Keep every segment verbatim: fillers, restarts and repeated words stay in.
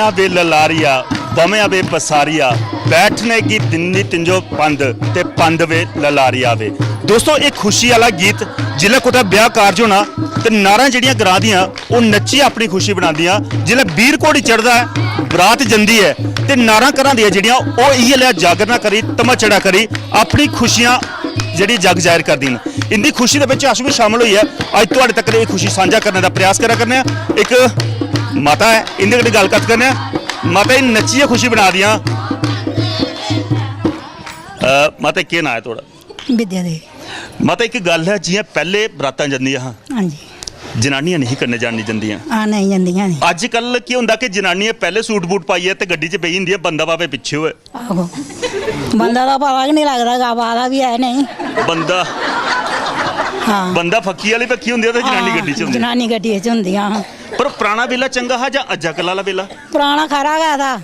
वे ललारिया, बमेआ वे पसारिया, बैठने की दिन्नी तिंजो पंद, ते पंद वे ललारिया वे। दोस्तो, एह् खुशी आह्ला गीत जिसलै कुतै ब्याह् कारज होना ते नारां जेह्ड़ियां ग्रां दियां, ओह् नच्चियै अपनी खुशी बनांदियां। जिसलै बीर घोड़ी चढ़दा ऐ, बरात जंदी ऐ, ते नारां घरां दियां जेह्ड़ियां, ओह् इ'यै लेआ जागरना करी, धमचड़ा करी अपनी खुशियां जेह्ड़ी जग जाहिर करदी न। इंदी खुशी दे बिच अस बी शामिल होइयै अज्ज तुआढ़े तक्कर एह् खुशी सांझा करने दा प्रयास करा करने आं। इक माता ऐ, इंदे कन्नै गल्ल कत्थ करने आं। माता जी नच्चियै खुशी बना दियां। अ, माता, केह् नांऽ ऐ थुआढ़ा? विद्या देवी। माता, इक गल्ल ऐ, जि'यां पैह्ले बरातां जंदियां हां, हां जी। जनानियां नेईं कन्नै जानी जंदियां। हां, नेईं जंदियां नेईं। अज्जकल केह् होंदा कि जनानियां पैह्ले सूट बूट पाइयै ते गड्डी च बेही जंदियां, बंदा भामें पिच्छे होऐ। आहो। बंदा दा पता गै निं लगदा, आवा दा बी ऐ नेईं। बंदा हां। बंदा फक्की आह्ली बक्खी होंदी ऐ ते जनानी हां, गड्डी च होंदी। जनानी गड्डी च होंदियां हां। पर पराना बेल्ला चंगा हा जां अज्जकल आह्ला बेल्ला? पराना खरा गै था।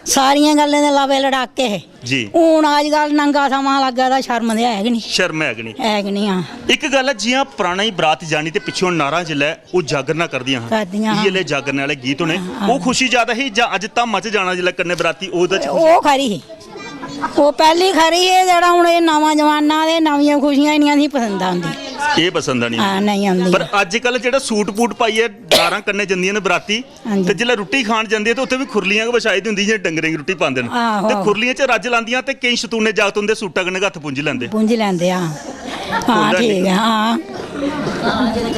सारियें गल्लें दे लावे लड़ाके हे। जी। हून अजकल नंगा समां लग्गा दा, शर्म ते है गै निं। शर्म है गै निं। है गै निं, हां। इक गल्ल ऐ, जि'यां पराना ही बरात जानी ते पिच्छों नारां जिसलै ओह् जागरना करदियां हां, करदियां हां। इ'यै ले जागरने आह्ले गीत होने, हां, हां। ओह् खुशी ज्यादा ही जां अज्ज धामा च जाना जिसलै कन्नै बराती, ओह्दे च खुशी? ओह् खरी ही। ओह् पैह्ली खरी ही, एह् जेह्ड़ा हून एह् नमां जमाना ते नमियां खुशियां इन्नियां असें पसंद आंदियां। एह् पसंद आनी। हां, नेईं आंदियां। पर अज्जकल जेह्ड़ा सूट बूट पाइयै नारां कन्नै जंदियां न बराती, हां जी। ते जिसलै रुट्टी खान जंदे ते उत्थै बी खुरलियां गै बछाई दी होंदी जि'यां डंगरें गी रुट्टी पांदे न। आहो। ते खुरलियें च रज्ज लांदियां ते केईं शतूने जागत उं'दे सूटा कन्नै गै हत्थ पुंजी लैंदे। पुंजी लैंदे, हां। हां, होंदा ठीक निं? ऐ, हां।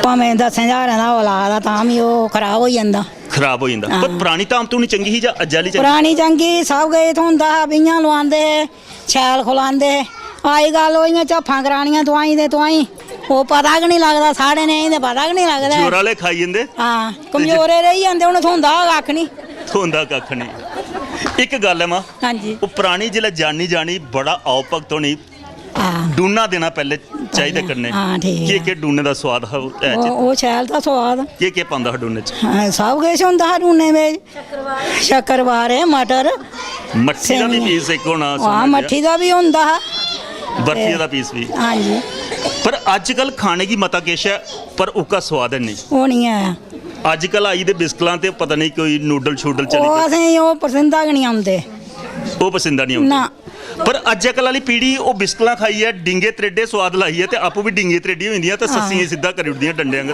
भामें दसें ज्हारें दा औलाद आ, तां बी ओह् खराब होई जंदा। खराब होई जंदा। पर हां। परानी धाम धूनी चंगी ही जां अज्जै आह्ली चंगी? परानी चंगी, सब किश थ्होंदा हा, बीहियां लोआंदे हे। शैल खलांदे हे। अजकल ओह् इ'यां झफ्फां करानियां तुआहीं ते तुआहीं, ओह् पता गै निं लगदा, साढ़े नेईं ते पता गै निं लगदा ऐ। जोर आह्ले खाई जंदे। हां, ते ज- कमजोरे रेही जंदे, उ'नें थ्होंदा गै कक्ख निं। थ्होंदा कक्ख निं। इक गल्ल ऐ मां, हां जी। ओह् परानी जिसलै जानी जानी, बड़ा आओ भगत होनी, हां। डूना देना पैह्ले चाहिदा कन्नै। हां, ठीक केह् ऐ। केह् डूने दा सोआद हा, ओह् है ओह्, चेता? ओह् शैल था सोआद। केह् केह् पांदा हा डूने च? हां, सब किश होंदा हा डूने बिच। शक्करवारे, मटर, मट्ठी दा बी सेवियां। पीस इक होना, हां, समझ गेआ। मट्ठी दा बी होंदा हा। बर्फिया ते दा पीस बी। हां जी। पर अज्जकल खाने गी मता किश ऐ, पर ओह्का सोआद है नेईं। ओह् निं ऐ। अज्जकल आई दे बिस्कलां ते पता नेईं कोई नूडल शूडल चली ओह् पे। असेंगी ओह् पसंदा गै निं औंदे। ओह् पसंदा निं औंदे। ना। पर अज्जकल आह्ली पीढ़ी ओह् बिस्कलां खाइयै, डींगे त्रेडे सोआद लाइयै ते आपूं बी डींगे त्रेडी होई जंदियां ते हां। सस्सियें गी सिद्धा करी ओड़दियां डंडे आंगर।